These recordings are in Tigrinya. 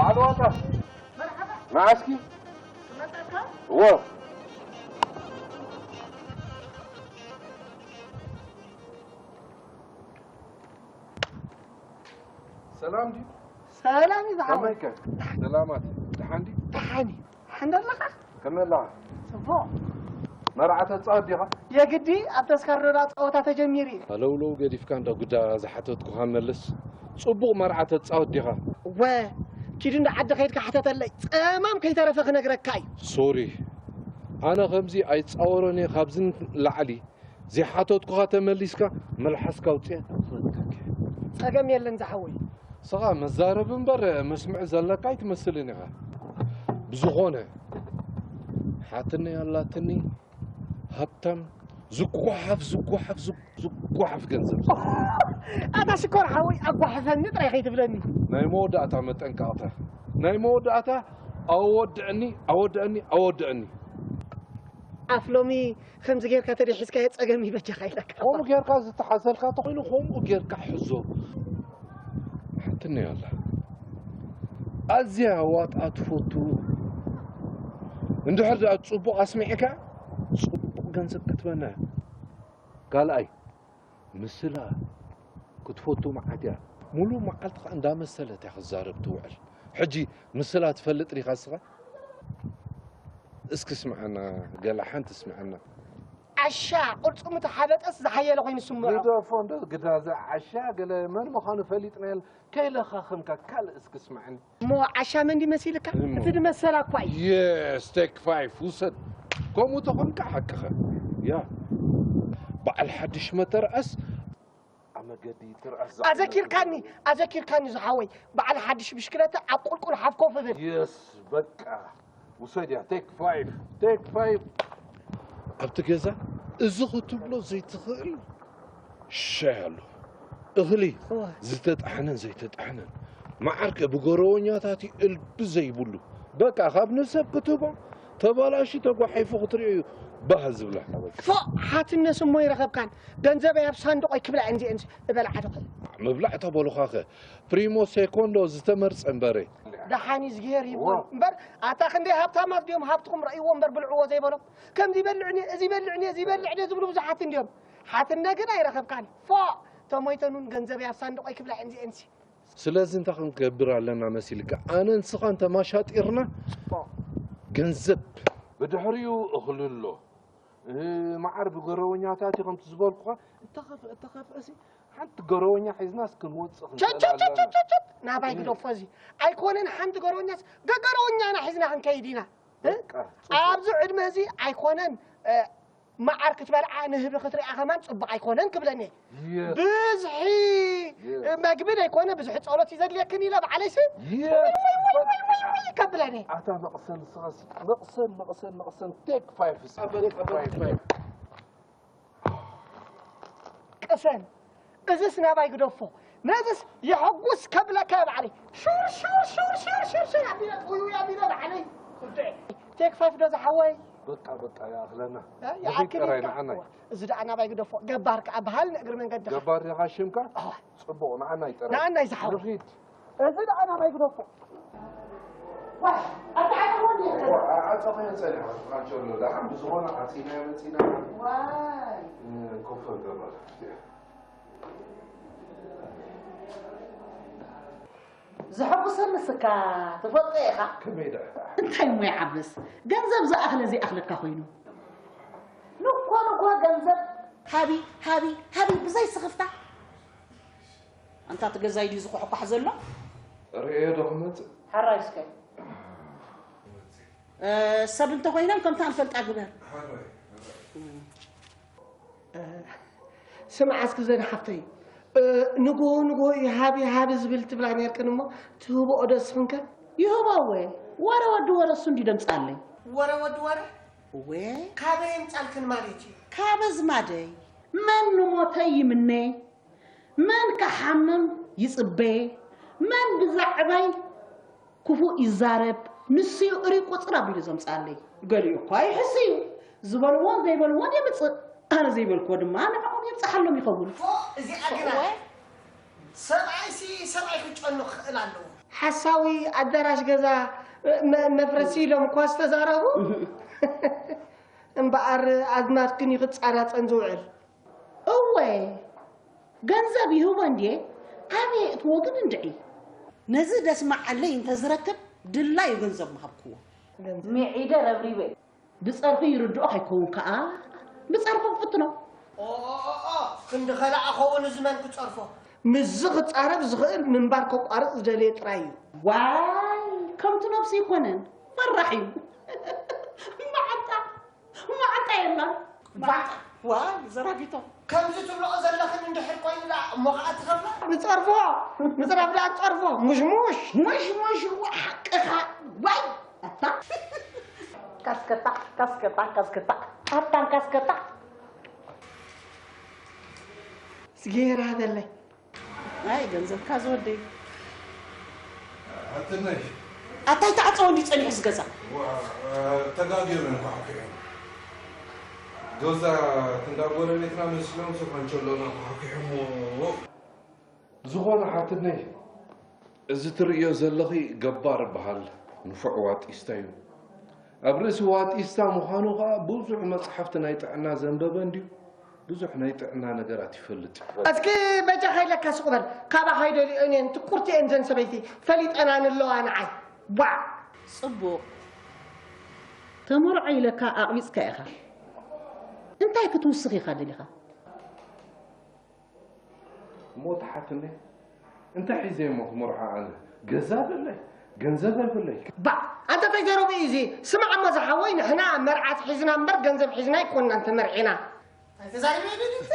ኣልዋታ መዓስኪ? እዎ። ሰላም ድዩ? ሰላም እዩ ዝሓወይ። ከመይከ? ሰላማት። ደሓን ድዩ? ደሓን እዩ። ደሓን ኣለኻ? ከመይ ኣለኻ? ጽቡቕ። መርዓ ተጻወት ዲኻ? የግዲ ኣብ ተስካር ዶ ጸወታ ተጀሚሩ እዩ። ሃለውለው ገዲፍካ እንዳ ጉዳ ዝሓተትኩኻ መልስ። ጽቡቕ መርዓ ተጻወት ዲኻ? እወ፣ ኪዱ እንዳ ዓዲ ከይድካ ሕተተለይ። ጸማም ከይተረፈ ክነግረካ እዩ። ሶሪ። ኣነ ከምዚ ኣይጻወሮን እየ ካብዚ ንላዕሊ። ዘይሓተትኩኻ ተመሊስካ መልሓስካ ኣውጽአ ክፈትካ። ጸገም የለን ዝሓወይ። ስኻ መዛረቢ እምበር መስምዒ ዘለካ ኣይትመስልን ኢኻ። ብዝኾነ ሓትነይ ኣላትኒ ሃብታም ዝጓሓፍ ዝጓሓፍ ዝጉ- ዝጓሓፍ ገንዘብ። ኣታ ሽኮር ሓወይ ኣጓሕፈኒ ጥራይ ከይትብለኒ። ናይ መወዳእታ መጠንቀቕታ ናይ መወዳእታ ኣወድዕኒ ኣወድዕኒ ኣወድዕኒ። ኣፍ ሎሚ ከምዚ ጌርካ ተደይ ሒዝካዮ ጸገም ይበጃኻ ኢለካ። ከምኡ ጌርካ ዝተሓዘልካ ተኾይኑ ከምኡ ጌርካ ሕዞ። ሓትኒ ኣላ። ኣዝያ ዋጣ ትፈቱ። እንድሕር ደኣ ጽቡቕ ኣስሚዕካ ጽቡቕ ገንዘብ ክትበና። ካልኣይ ምስላ ክትፈቱ መዓት እያ። ሙሉእ መዓልቲ ከኣ እንዳመሰለት እያ ክትዛረብ ትውዕል። ሕጂ ምስላ ትፈልጥ ዲኻ እስኻ? እስኪ ስምዓና፣ ገለ ሓንቲ ስምዓና። ዓሻ ቅልጽሙ ተሓበጠስ ዝሓየለ ኮይኑ ስምዖ። ግደፎ እንዶ ግዳ፣ እዛ ዓሻ ገለ መን ምዃኑ ፈሊጥና የለ። ከይለኻኸምካ ካልእ እስኪ ስምዓኒ። እሞ ዓሻ መን ድዩ መሲልካ? እሞ። እቲ ድመሰላ እኳ እዩ። የስ፣ ቴክ ፋይፍ ውሰድ። ከምኡ ተኾንካ ሓቅኻ። ያ። በዓል ሓድሽ መተርኣስ ኣብ መገዲ ትርኣስ። ኣዘኪርካኒ፣ ኣዘኪርካኒ ዝሓወይ። በዓል ሓድሽ ብሽክለታ ኣብ ቁልቁል ሓፍ ኮፍ እብል። የስ፣ በቃ። ውሰድያ፣ ቴክ ፋይፍ፣ ቴክ ፋይፍ። ኣብቲ ገዛ እዚ ክትብሎ ዘይትኽእል ሻሂ ኣሎ። እኽሊ እወ። ዝተጣሕነን ዘይተጣሕነን። መዓርከ ብጎረወኛታት እዩ እልቢ ዘይብሉ። በቃ ካብ ንሰብ ክትህቦ ተባላሹ ተጓሒፉ ክትሪኦ እዩ ባህ ዝብላ። ፎእ ሓትነስ እሞ ይረኸብካን። ገንዘበይ ኣብ ሳንዱቐይ ክብላ እንዚአንስ እበልዓ ዶ ኸ? ምብላዕ ተበሉኻኸ ፕሪሞ ሴኮንዶ ዝተመርጸ እምበረ። ደሓን እዩ ዝግሄር ይብሉ እወ። እምበር ኣታ ክንደይ ሃብታማት ድዮም ሃብትኹም ረእይዎ እምበር ብልዕዎ ዘይበሎም። ከምዚ ይበልዕኒ፣ እዚ ይበልዕኒ፣ እዚ ይበልዕኒ ዝብሉ ብዙሓት እንድዮም። ሓትነ ግን ኣይረኸብካን። ፎእ ተሞይተን እውን ገንዘበይ ኣብ ሳንዱቐይ ክብላ እንዚአንሲ። ስለዚ እንታይ ክንገብር ኣለና መሲልካ? ኣነ ንስኻ እንተማሻጢርና ጽቡቕ። ገንዘብ። ብድሕሪኡ እኽሊ ኣሎ። እ፣ መዓር ብገረወኛታት እዩ ከምቲ ዝበልኩኻ። እተኸፍአ፣ እተኸፍአ ሲ ሓንቲ ገረወኛ ሒዝና እስክንወጽእ ክንክእል ኣለና። ቸቸቸቸቸ! ናባይ እ። ግደፎ እዚ። ኣይኮነን ሓንቲ ገረወኛስ ገገረወኛና ሒዝና ክንከይድ ኢና። እ? በቃ፣ ጽቡቕ። ኣብዚ ዕድመ እዚ ኣይኮነን፣ እ፣ መዓር ክትበልዓ ንህቢ ክትሪኣ ከማን ጽቡቕ ኣይኮነን ክብለኒ እየ። የስ። ብዝሒ የስ። መግቢ ዘይኮነ ብዝሒ ጸሎት እዩ ዘድልየክን ኢለ ባዕለይሲ የስ። ወይ፣ ወይ፣ ወይ፣ ወይ፣ ወይ፣ ወይ ከብለኒ። ኣታ መቕሰን ንስኻሲ፣ መቕሰን፣ መቕሰን፣ መቕሰን፣ ቴክ ፋይፍ እስኪ፣ ቀበል፣ ቴክ ቀበል፣ ፋይፍ። ቀበል። ቅሰን። እዝስ ናባይ ግደፎ። ነዝስ የሐጉስ ከብለካ ባዕለይ። ሹር፣ ሹር፣ ሹር፣ ሹር፣ ሹር፣ ሹር ኣቢለ ጥውይውይ ኣቢለ ባዕለይ። ቴክ ፋይፍ ዶ ዝሓወይ? በቃ፣ በቃ፣ ይኣኽለና። እ፣ ንኺድ ይኣክል ጥራይ ኢልካ? ንዓናይ። እዋ፣ እዚ ደኣ ናባይ ግደፎ። ገባር ከኣ በሃል ንእግሪ መንገድኻ። ገባር ዲኻ ሽምካ? እዋ። ጽቡቕ፣ ንዓናይ ጥራይ። ንዓናይ ዝሓወይ። ንኺድ። እዚ ደኣ ናባይ ግደፎ። ዋይ፣ ኣታ ዓጸዎ እንዲኻ? እዋ፣ ኣ-፣ ዓጸኹዮ ጸኒሐ፣ ኣንቸሎ። ደሓን ብዝኾነ ዓጺናዮ መጺና። ዋይ። እ፣ ኮፍ ገባር። ዘሐጉሰኒ እስካ ትፈልጦ ኢኻ። ከመይ ደኣ? እንታይ እሞ ይዓብስ? ገንዘብ ዝኣኽለ ዘይኣኽለካ ኮይኑ። ንኮ ንኮ ገንዘብ ሃቢ፣ ሃቢ፣ ሃቢ ብዘይ ስኽፍታ። ኣንታ እቲ ገዛይ ድዩ ዝኳሕኳሕ ዘሎ? ርእየ ዶ ክመጽእ? ሓራይ እስከ። እ፣ ሰብ እንተኾይኖም ከምታ ንፈልጣ ግበር። ሓራይ። ስምዓ እስኪ ዘን ሓፍተይ፣ እ፣ ንግሆ ንግሆ ይሃብ ይሃብ ዝብል ትብላ ነርክን እሞ ትህብኦ ዶ እስኽንከ? ይህቦ እወ። ወረ ወዲ ወረ እሱ እንዲ ደምጻለይ። ወረ ወዲ ወረ? እወ። ካበይ የምጻልክን ማለት እዩ? ካበ ዝማደይ። መን ንሞተይ ይምነ? መን ክሓምም ይጽበ? መን ብዛዕባይ ክፉእ ይዛረብ፣ ንሱ እዩ እርይ ቁጽር ኣቢሉ ዘምጽኣለይ። ገሊኡ እኳ ይሕስ እዩ። ዝበልዎን ዘይበልዎን የምጽእ። ኣነ ዘይበልክዎ ድማ ንዕኦም የብጽሓሎም ይኸውን። ፎእ፣ እዚኣ ግና እወ። ሰብኣይሲ ሰብኣይ ክጨኑ ክኽእል ኣለዎ። ሓሳዊ ኣዳራሽ ገዛ መ- መፍረሲ ኢሎም እኳ ዝተዛረቡ እምበኣር ኣዝማድክን እዩ ክጻናጸን ዝውዕል። እወ፣ ገንዘብ ይህቦ እንድየ፣ ኣበይ የእትዎ ግን እንድዒ። ነዚ ደስማዓለይ እንተዝረክብ ድላዩ ገንዘብ ምሃብክዎ። ገንዘብ። ሚዒደ ረብሪበ። ብጸርፊ ይርድኦ ከይከውን ከኣ ብጸርፊ ክፍትኖ። ኦ፣ ኦ፣ ኦ፣ ኦ፣ ክንዲ ከለኣ ኸውን እዚ መን ክጸርፎ? ምስዚ ክጻረፍ ዝኽእል ምንባር ከቋርጽ ዝደለየ ጥራይ እዩ። ዋይ፣ ከምቲ ነብሱ ኣይኮነን፣ ፈራሕ እዩ። መዓንጣ፣ መዓንጣ የላን። መዓንጣ። ዋይ፣ ዘራጊቶ። ከምዚ ትብልኦ ዘለኽን እንድሕር ኮይኑ ደኣ እሞ ኸኣ ትኸፍላ? ንጸርፎ፣ ምጽራፍ ደኣ ንጸርፎ፣ ሙሽሙሽ። ሙሽሙሽ፣ እዋ፣ ሓቅኻ። ዋይ፣ ኣታ። ካስከታ፣ ካስከታ፣ ካስከታ። ኣታን ካስከታ። ስጌራ ደለይ። ኣይ፣ ገንዘብካ ዝወደይ። ኣትነሽ። ኣታይ ተዓጸወ እንዲ ጸኒሑ ዝገዛ? ዋ፣ ተጋጊሩ እንኳ ሓኪዑ። ገዛ ክንዳ ጎረቤትና መስሎም ስኳንቸሎና ሓኪዑሞ። ዝኾነ ሓትነይ፣ እዚ ትርእዮ ዘለኺ ገባር ይበሃል። ንፉዕ ዋጢስታ እዩ። ኣብ ርእሲ ዋጢስታ ምዃኑ ኸኣ ብዙሕ መጽሓፍቲ ናይ ጥዕና ዘንበበ እንድዩ። ብዙሕ ናይ ጥዕና ነገራት ይፈልጥ እዩ። እስኪ በጃኻ ኢለካ ስቕ በል። ካባኻ ኣይደልዮን እየን፣ ትኩርቲ እየን ዘን ሰበይቲ። ፈሊጠናን ኣለዋ ንዓይ። ዋዕ! ጽቡቕ። ተመርዖ ኢለካ ኣቕቢጽካ ኢኻ። እንታይ ክትውስኽ ኢኻ ደሊኻ? እሞ ትሓትኒ፣ እንታይ ሒዘ እሞ ክመርዖ ኣነ? ገዛ የብለይ፣ ገንዘብ የብለይ። ባ፣ ኣንታ እንታይ ዘረቡ እዩ እዚ? ስማዕ እሞ ዝሓወይ፣ ንሕና መርዓት ሒዝና እምበር ገንዘብ ሒዝና ኣይኮንናን ተመርዒና። እንታይ ተዛሪበ እዩ ደሊቲ?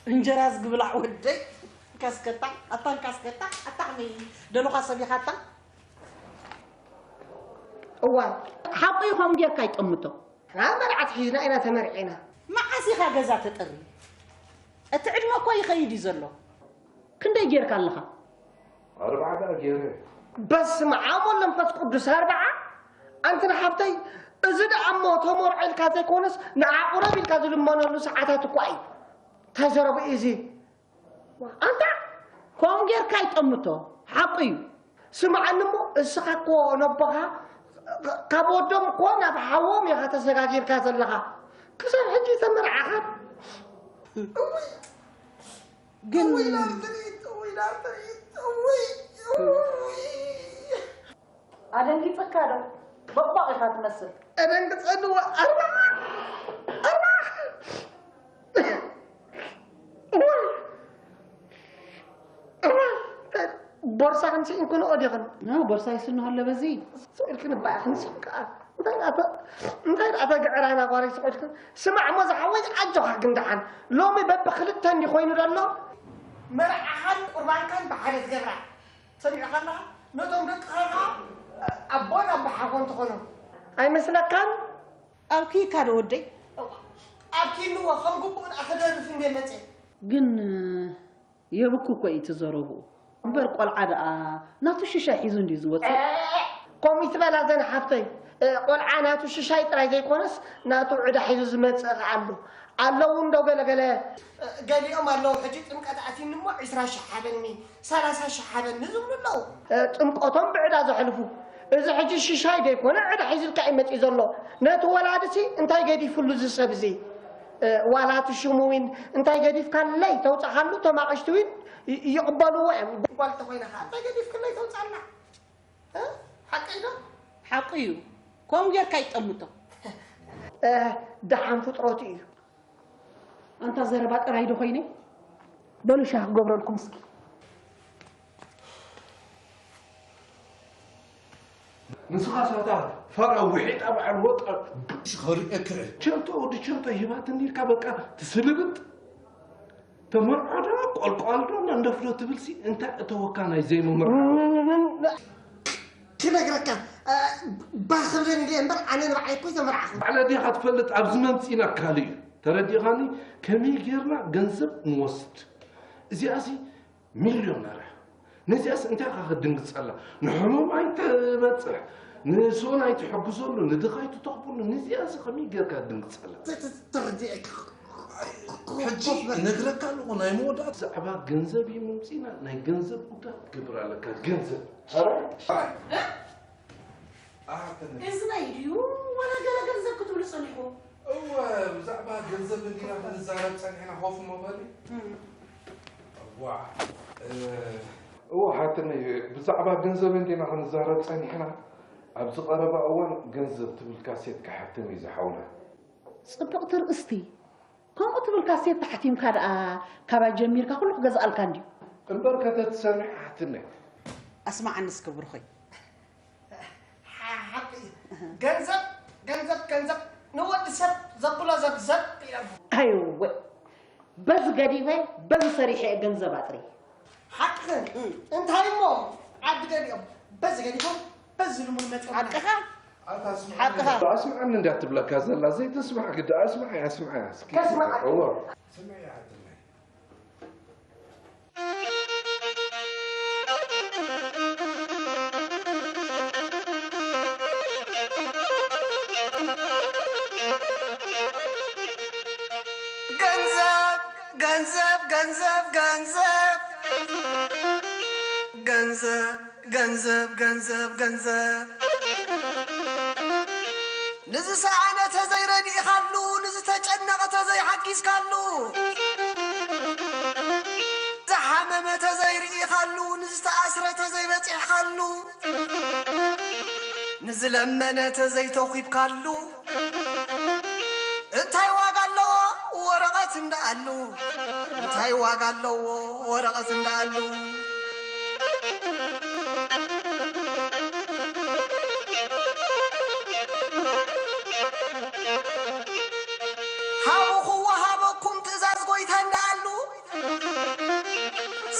እንጀራ ዝግብላዕ ወደይ፣ ካስከታ፣ ኣታን ካስከታ፣ ኣታ ሓመይ፣ ደሎኻ ሰቢኻታ? እዋ፣ ሓቁ እዩ፣ ከምኡ ጌርካ ይጠምቶ። ናብ መርዓት ሒዝና ኢና ተመርዒና። መዓስ ኢኻ ገዛ ተጠሪ? እቲ ዕድመ እኮ ይኸይድ እዩ ዘሎ። ክንደይ ጌርካ ኣለኻ? ኣርብዓ ደኣ ጌረ። በስመ ኣብ ወወልድ ወመንፈስ ቅዱስ፣ ኣርብዓ? ኣንቲ ንሓፍተይ፣ እዚ ደኣ እሞ ተመርዖ ኢልካ ዘይኮነስ፣ ንዓ ቁረብ ኢልካ ዝልመነሉ ሰዓታት እኳ እዩ። እንታይ ዘረቡ እዩ እዚ? ኣንታ፣ ከምኡ ጌርካ ኣይጠምቶ፣ ሓቁ እዩ። ስምዓኒ እሞ፣ እስኻ እኮ ነቦኻ ካብ ወዶም እኮ ናብ ሓዎም ኢኻ ተሰጋጊርካ ዘለኻ። ክሳብ ሕጂ ተመርዓኻ። እውይ፣ ግን እውይ፣ ላርትሪት፣ እውይ፣ ላርትሪት፣ እውይ፣ እውይ። ኣደንጊጽካ ዶ? በቕባቕ ኢኻ ትመስል። ኣደንግጸኒ፣ ዋ፣ ኣርባዕ፣ ኣርባዕ። ቦርሳኽን ስኢንክንኦ ዲኽን? ኖ፣ ቦርሳይ ስንሆ ኣሎ በዚ። ስቕ ኢልክን እባ ኢኽን ስቕ ከኣ። እንታይ ደኣ ተ-፣ እንታይ ደኣ ተግዕራና ጓለይ ስቕ ኢልክን? ስማዕ እሞ ዝሓወይ፣ ኣጆኻ ግን ደሓን። ሎሚ በብኽልተ እንዲ ኮይኑ ደሎ። መርዓኻን ቁርባንካን ብሓደ ትገብራ። ሰሚዕኻ ኣለኻ? ነቶም ደቅኻ ኸኣ ኣቦን ኣቦ ሓጎን ትኾኖም። ኣይመስለካን? ኣብኪካ ዶ ወደይ? ኣብኪንዎ ከም ግቡእ ደኣ ክደርፍ እንደ መጸ። ግን የብኩ እኮ እዩ እቲ ዘረብኡ። እምበር ቆልዓ ደኣ ናቱ ሽሻይ ሒዙ እንድዩ ዝወጽእ። ከምኡ ይትበላ ዘን ሓፍተይ። እ፣ ቆልዓ ናቱ ሽሻይ ጥራይ ዘይኮነስ ናቱ ዕዳ ሒዙ ዝመጽእ ኸኣ ኣሎ። ኣለዉ እንዶ ገለ ገለ። እ፣ ገሊኦም ኣለዉ ሕጂ ጥምቀት ኣትዩኒ እሞ ዕስራ ሽሕ ሃበኒ፣ ሰላሳ ሽሕ ሃበኒ ዝብሉ ኣለዉ። እ፣ ጥምቀቶም ብዕዳ ዘሕልፉ። እዚ ሕጂ ሽሻይ ዘይኮነ ዕዳ ሒዙልካ እዩ መጺኡ ዘሎ። ነቲ ወላዲሲ እንታይ ገዲፍሉ እዚ ሰብ እዚ? እ፣ ዋላ እቲ ሽሙ ዊን እንታይ ገዲፍካለይ ተውጻኻሉ፣ እቶም ኣቕሽቲ ዊን ይ-፣ ይቕበልዎ እዮም። ጓል ተኾይና ኸኣ እንታይ ገዲፍክለይ ተውጻላ? እ? ሓቀይ ዶ? ሓቁ እዩ። ከምኡ ጌርካ ይጠምቶ። እ፣ ደሓን ፍጥረቱ እዩ። ኣንታ ዘረባ ጥራይ ዶ ኮይነ? በሉ ሻሂ ክገብረልኩም እስኪ። ንስኻ ሳታ ፋራ ውሒጣ በዓል ወጣ። ሽኸሪ እክዕ። ቸንቶ ወዲ ቸንቶ ሂባትኒ ኢልካ በቃ ትስልብጥ። ተመርዖ ዶ ቆልቋል ዶ መንደፍ ዶ ትብልሲ እንታይ እተወካ ናይ ዘይምምርዓው? ክነግረካ፣ እ፣ ባህ ክብለኒ ድየ እምበር ኣነ ንባዕለይ እኮ ኣይተመርዓኹን። ባዕላ ዲኻ ትፈልጥ ኣብዚ መምጺእና ካልእ እዩ። ተረዲእኻኒ? ከመይ ጌርና ገንዘብ ንወስድ? እዚኣሲ ሚልዮነር እያ። ነዚኣስ እንታይ ኢኻ ክትድንግጸላ? ንሕሙም ኣይትበጽሕ፣ ንስኡን ኣይትሕግዘሉ፣ ንድኻ ኣይትተኽብሉ። ነዚኣስ ከመይ ጌርካ ትድንግጸላ? ተ-፣ ተ-፣ ተረዲኤካ። ሕጂ እነግረካ ኣለኹ፣ ናይ መወዳእታ ብዛዕባ ገንዘብ እዩ መምጺእና፣ ናይ ገንዘብ ጉዳይ ክትገብር ኣለካ፣ ገንዘብ። ኣሕተነ። እዚ ናይ ድዩ ዋላ ገለ ገንዘብ ክትብሉ ጸኒሕኩም? እወ፣ ብዛዕባ ገንዘብ እንዲና ክንዛረብ ጸኒሕና፣ ኮፍ እሞ በሊ። እም። እዋ፣ እ፣ እወ፣ ሓትነይ፣ ብዛዕባ ገንዘብ እንዲና ክንዛረብ ጸኒሕና። ኣብዚ ቀረባ እዋን ገንዘብ ትብል ካሴት ክሓትም እዩ ዝሓውና። ጽብቕቲ ርእስቲ። ከምኡ ትብል ካሴት ተሓቲምካ ደኣ ካባይ ጀሚርካ ኩሉ ክገዝኣልካ እንድዩ። እምበር ከተትሰምዕ ሓትነይ። ኣስምዓኒ እስከ ብሩኸይ። ሓ-፣ ሓቂ እዩ። ገንዘብ፣ ገንዘብ፣ ገንዘብ ንወዲ ሰብ ዘብሎ ዘብዘብ ኢሎም። ኣይወ፣ በዚ ገዲፈ፣ በዚ ሰሪሐ እየ ገንዘብ ኣጥሪ። ሓቅኽን፣ እም። እንታይ እሞ ዓዲ ገሊኦም በዚ ገዲፎም፣ በዚ ልሙን መጺኦም። ሓቅኻ? ኣታ ኣስምዓኒ። ሓቅኻ። ኣስምዓኒ እንድያ ትብለካ ዘላ፣ ዘይተስምዓ ግዲ፣ ኣስምዓያ፣ ኣስምዓያ እስኪ። ከስምዓካ። እወ። ስምዒ ሓትነይ። ገንዘብ፣ ገንዘብ፣ ገንዘብ፣ ገንዘብ። ገንዘብ፣ ገንዘብ፣ ገንዘብ፣ ገንዘብ። ንዝሰኣነ ተዘይረዲእኻሉ፣ ንዝተጨነቐ ተዘይሓጊዝካሉ፣ ዝሓመመ ተዘይርኢኻሉ፣ ንዝተኣስረ ተዘይበጺሕኻሉ፣ ንዝለመነ ተዘይተኺብካሉ፣ እንታይ ዋጋ ኣለዎ ወረቐት እንዳኣሉ? እንታይ ዋጋ ኣለዎ ወረቐት እንዳኣሉ? ሃቡ ክወሃበኩም ትእዛዝ ጎይታ እንዳኣሉ፣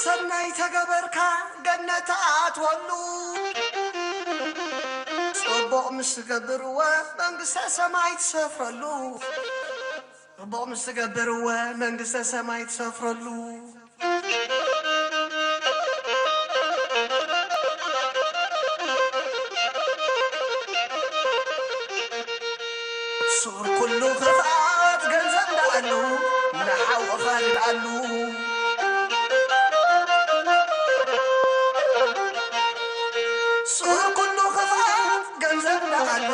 ሰናይ ተገበርካ ገነት ትኣትወሉ። ጽቡቕ ምስ ትገብርወ መንግስተ ሰማይ ትሰፍረሉ። ጽቡቕ ምስ ትገብርወ መንግስተ ሰማይ ትሰፍረሉ። ሱር ኩሉ ክፍኣት ገንዘብ እንዳኣሉ፣ ንሓውኻ ንድኣሉ። ሱር ኩሉ ክፍኣት ገንዘብ እንዳኣሉ፣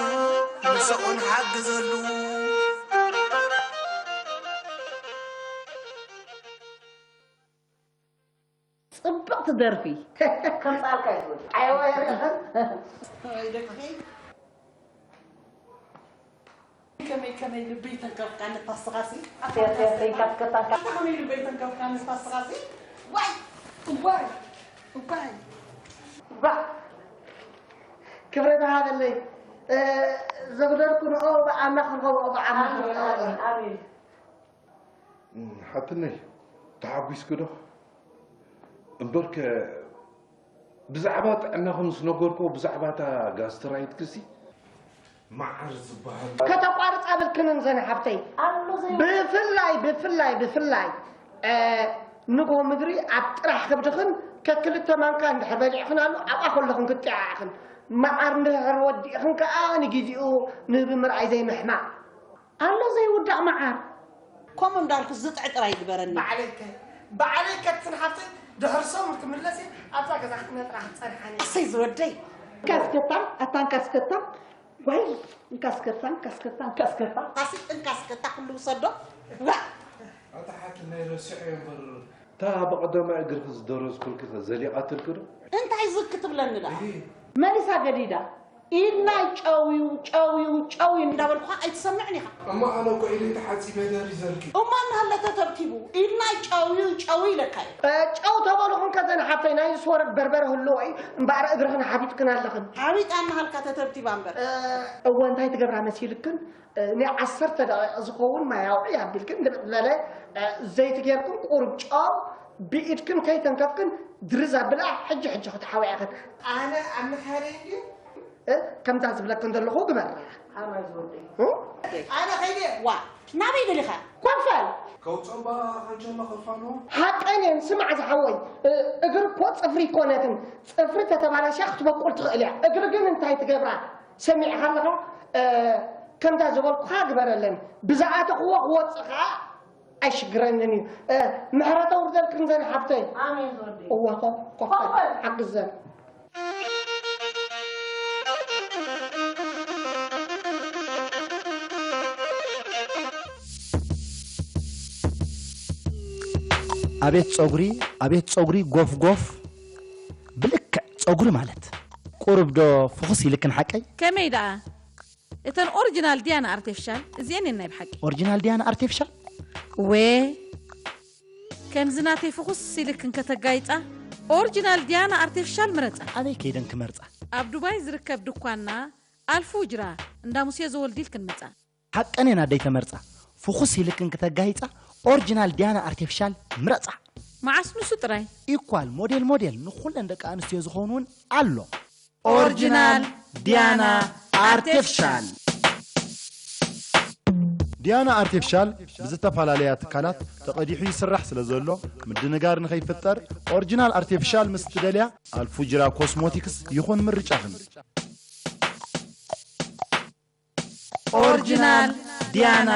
ንስኹ ንሓግዘሉ። ጽብቕቲ ደርፊ። ከምጻልካ ይትብል። ኣየዋ የርእኽን። ኣይ ደቂ። ከመይ፣ ከመይ ልበይ ተንከፍካኒ ፋስኻሲ። ሴፍ፣ ሴፍ፣ ሴፍ፣ ከፍ፣ ከፍ፣ ከፍ። ኣታ ከመይ ልበይ ተንከፍካኒ ፋስኻሲ። ዋይ፣ ዋይ፣ ዋይ። ባ፣ ክብረት ሃበለይ። እ፣ ዘጉደልኩ ንኦ ብኣና ክንኸብኦ ብኣና ኣሜን፣ ክንኸብኦ። ኣሜን፣ ኣሜን። እም፣ ሓትነይ፣ ተሓጒስኪ ዶ? እምበርከ፣ ብዛዕባ ጥዕናኹም ምስ ነገርክዎ፣ ብዛዕባ እታ ጋስትራይትክሲ፣ መዓር ዝበሃል ከተቋርጻ ብልክንን ዘን ሓብተይ። ኣሎ ዘይ- ብፍላይ፣ ብፍላይ፣ ብፍላይ፣ እ፣ ንግሆ ምድሪ ኣብ ጥራሕ ከብድኽን ከክልተ ማንካ እንድሕር በሊዕኽን ኣሎ፣ ኣብኣ ከለኽን ክትጢዓዕኽን። መዓር እንድሕር ወዲእኽን ከኣ ንግዜኡ ንህቢ ምርኣይ ዘይምሕማቕ። ኣሎ ዘይውዳእ መዓር። ከምኡ እንዳልኩ ዝጥዕጥር ኣይግበረኒ። ባዕለይከ፣ ባዕለይከ ትንሓፍተይ ድሕር ሰሙን ክምለስ እየ፣ ኣብዛ ገዛ ክትነጥራ ክትጸንሓኒ። ኣሰይ ዝወደይ። እንካስከታ፣ ኣታ እንካስከታ። ዋይ፣ እንካስከታ፣ እንካስከታ፣ እንካስከታ። ካሲ እንካስከታ ኩሉ ውሰዶ። ዋ! ኣታ ሓትነይ ረሲዐዮ እምበር። እታ ብቐዳማይ እግርኺ ዝደረዝኩልኪ ከ ዘሊቓትልኪ ዶ? እንታይ ዝክ ትብለኒ ደኣ? እሂ። መሊሳ ገዲዳ። ኢድና ጨውዩ፣ ጨውዩ፣ ጨውዩ እንዳበልኩኻ ኣይትሰምዕን ኢኻ። እሞ ኣነ እኮ ኢደይ ተሓጺበ ደሪዘልኪ። እሞ እናሃለ ተተብቲቡ፣ ኢድና ጨውዩ፣ ጨውዩ ኢለካ እየ። እ፣ ጨው ተበልኹም ከዘን ሓፍተይ፣ ናይ ዝስወረድ በርበረ ህልዎ እዩ፣ እምበኣር እግርኽን ሓቢጥክን ኣለኽን። ሓቢጣ እናሃልካ ተተብቲባ እምበር። እ፣ እወ፣ እንታይ ትገብራ መሲልክን? እ፣ ንዓሰርተ ደቂቕ ዝኸውን ማይ ኣውዕይ ኣቢልክን ድብቕ ዝበለ፣ እ፣ ዘይቲ ጌርክን ቁሩብ ጨው ብኢድክን ከይተንከፍክን ድርዝ ኣብላ ሕጂ ሕጂ ክትሓውያ ኢኽን። ኣነ ኣብ ምሕረይ እንድዩ። እ፣ ከምታ ዝብለክን ዘለኹ ግበራ። ኣማይ ዝወደይ። እ? ኣነ ኸይደ። ዋ፣ ናበይ ደሊኻ? ኮንፈል። ከውፅኦም ባ ኸንቸማ ኸፋኖ። ሓቀን እየን፣ ስማዕ ዝሓወይ። እ፣ እግሪ እኮ ፅፍሪ ይኮነትን። ፅፍሪ ተተባላሽያ ክትበቁል ትኽእል እያ። እግሪ ግን እንታይ ትገብራ? ሰሚዕኻ ኣለኻ? እ፣ ከምታ ዝበልኩኻ ግበረለን። ብዝኣተኽዎ ክወፅእ ኸዓ ኣይሽግረንን እዩ። ምሕረት ኣውርደልክን ዘን ሓብተይ። ኣሜን ዝወደይ። እዋ ኮ ኮ ሓግዘን። ኣቤት ጸጉሪ፣ ኣቤት ጸጉሪ ጎፍ ጎፍ፣ ብልክዕ ጸጉሪ ማለት። ቁሩብ ዶ ፍኹስ ኢልክን ሓቀይ? ከመይ ደኣ? እተን ኦሪጂናል ድያና ኣርቴፊሻል እዚኤን እየን ናይ ብሓቂ። ኦሪጂናል ድያና ኣርቴፊሻል? ወ ከምዚ ናተይ ፍኹስ ኢልክን ከተጋይጻ ኦሪጂናል ድያና ኣርቴፊሻል ምረጻ። ኣበይ ከይደን ክመርጻ? ኣብ ዱባይ ዝርከብ ድኳንና ኣልፉጅራ እንዳ ሙሴ ዘወልዲል ክንመጻ። ሓቀኔን ኣደይ ተመርጻ። ፍኹስ ኢልክን ክተጋይጻ ኦሪጂናል ድያና ኣርቴፊሻል ምረጻ። መዓስ ንሱ ጥራይ። ኢኳል ሞዴል ሞዴል ንኹለን ደቂ ኣንስትዮ ዝኾኑን ኣሎ። ኦሪጂናል ዲያና ኣርቴፊሻል። ዲያና ኣርቲፊሻል ብዝተፈላለያ ትካላት ተቐዲሑ ይስራሕ ስለ ዘሎ ምድንጋር ንኸይፍጠር ኦሪጂናል ኣርቲፊሻል ምስ ትደልያ ኣልፉጅራ ኮስሞቲክስ ይኹን ምርጫኽን። ኦሪጂናል ዲያና